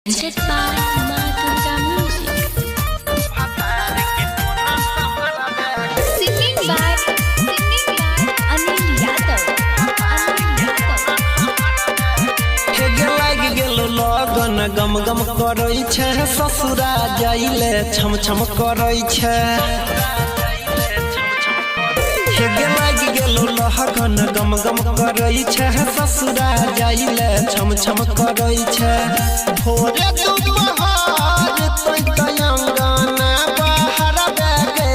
Presented by Madhura Music. Singing by Anil Yadav. Anil Yadav. हे गे लागि गेलो लगन गम गम करै छै, ससुरा जाइले छम छम करै छै। हे गे लागि गेलो लहगन गम गम करै छै, ससुरा जाइले छम छम करै छै। भोरे दुपहर तोय तयंगना बाहर गे,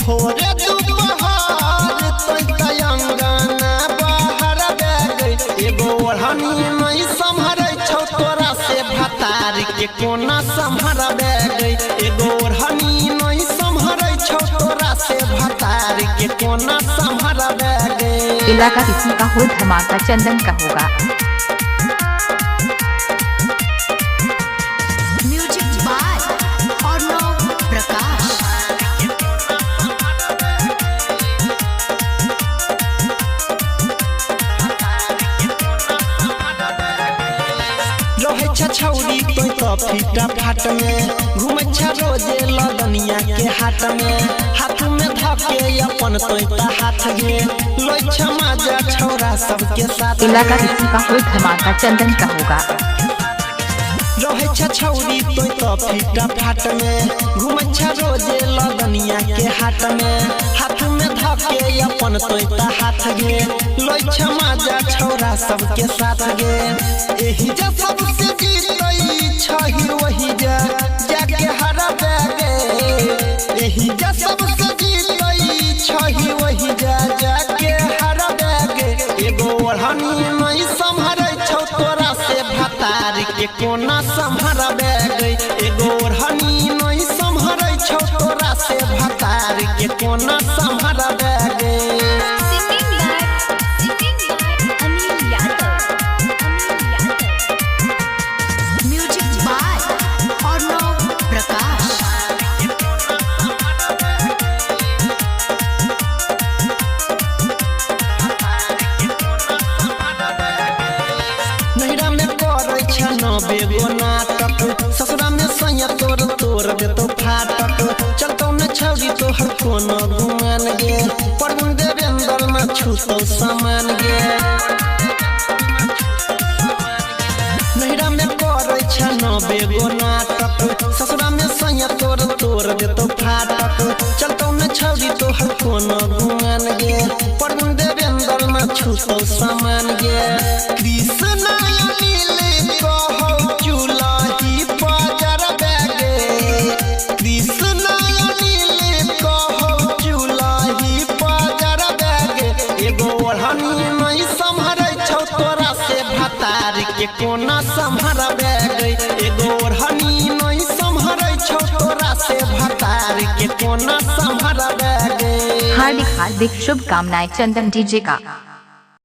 भोरे दुपहर तोय तयंगना बाहर गे। एगो ओढ़नी नहीं सम्हरै छौ तोरा से भतार के कोना सम्हरबे गे। एगो ओढ़नी नहीं सम्हरै छौ तोरा से भतार के कोना सम्हरबे गे। इलाका किसी का हो, धमाका चंदन का होगा। Music by Arnav Prakash. रहै छ छौरी तोय त फीटा फाट में, घुमै छ रोजे लदनिया के हाट में। हाथ में धके अपन तोय त हाथ गे, लै छ माजा छौरा सबके साथ। इलाका किसी का हो, धमाका चंदन का होगा। रहै छ छौरी तोय त फीटा फाट में, घुमै छ रोजे लदनिया के हाट में। हाथ में धके अपन तोय त हाथ गे, लै छ माजा छौरा सबके साथ गे। एही जा सबसे जीतै छही वही जा जाके हरबे गे। एही जा सबसे जीतै छही वही जा जाके हरबे गे। एगो ओढ़नी नहीं सम्हरै छौ तोरा से भतार के कोना सम्हरबे गे। एगो ओढ़नी नहीं सम्हरै छौ तोरा से भतार के कोना सम्हरबे गे। Singing by Anil Yadav. Anil Yadav. Music by Arnav Prakash. नैहरा में करै छ 90 गो नाटक, ससुरा में सैया तोर तोर देतौ फाटक। चलतौ न छौरी तोहर कोनो गुमान गे, परगुन देवेंद्र न छूतौ सामान गे। नैहरा में करै छ 90 गो नाटक, ससुरा में सैया तोर तोर देतौ फाटक। चलतौ न छौरी तोहर कोनो गुमान गे, परगुन देवेंद्र न छूतौ सामान गे। कृष्ण अनिल कहौ चूल्ही पजरबे गे। कृष्ण अनिल कहौ चूल्ही पजरबे गे। एगो ओढ़नी नहीं सम्हरै छौ तोरा से भतार के कोना सम्हरबे गे। एगो ओढ़नी नहीं सम्हरै छौ तोरा से भतार के कोना सम्हरबे गे। हार्दिक हार्दिक शुभकामनाएं चंदन डीजे का।